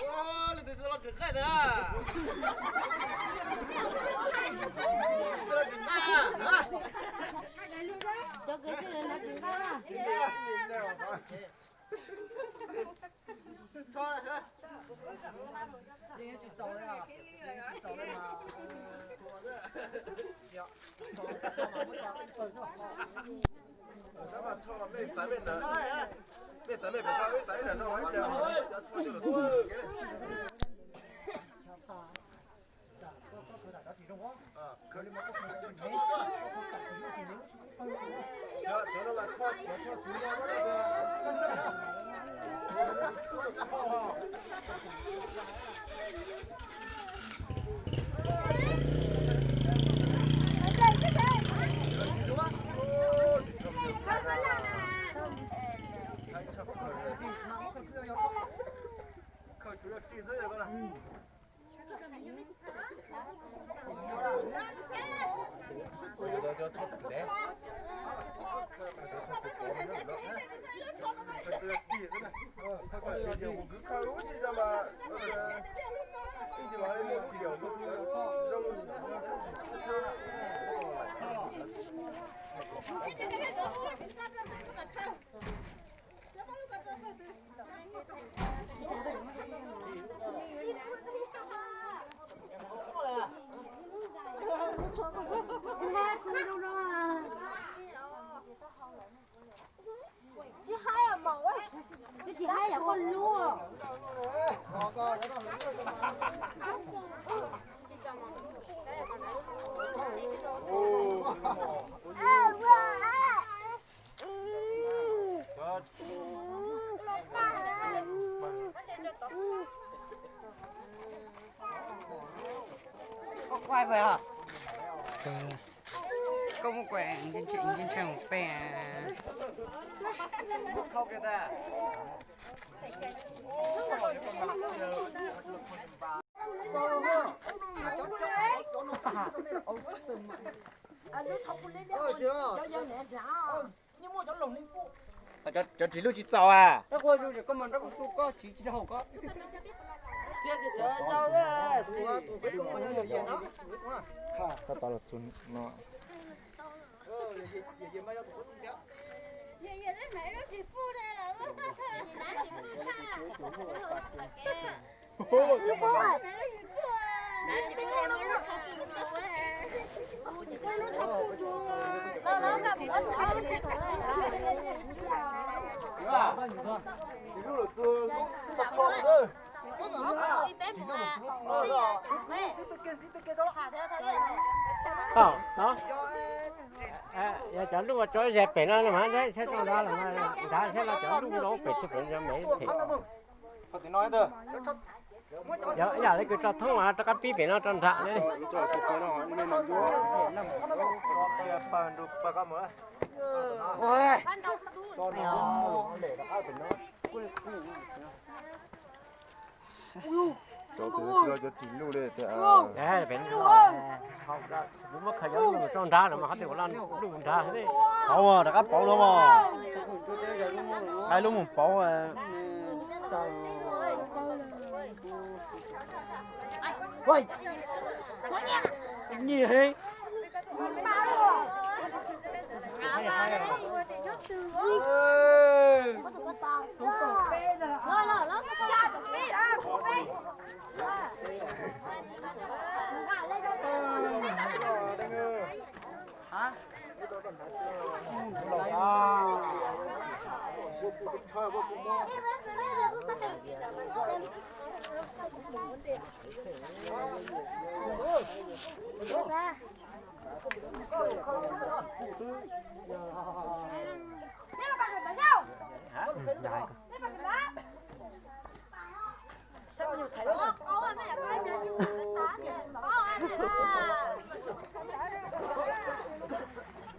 Ua, leej twg tsis los tseem nqaij ntag. Tsis los tseem nqaij na. Cov kws sib los tseem nqaij na. Tsis hais yog koj lub. Koj muab kuv ntshai mus pem. Cov ris lub tsis txaus a. Koj tau los txug no. Yog cov luj tso ze pem no mas saib tso nrad los nrad, saib no cov luj no pem tsis pem me them. Yog ib yam li kws tso thoob mas rov qab pib pem no rau nram ne. Rau tus tsis los cov ris luj li tias. Kuv muab khaws cov luj tso nrad no mas qhov twg ua luj nrad. Pauv mas rov qab pauv no mas. Nqa lub mus pauv. Nyiam heev.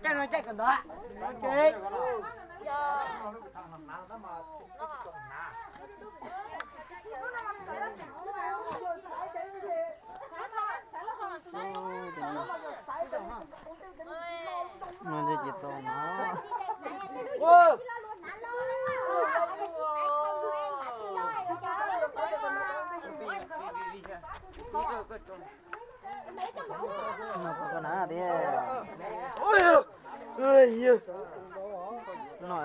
Caij no caij kom ntawd. No ces tau no. No tau na tiag. No.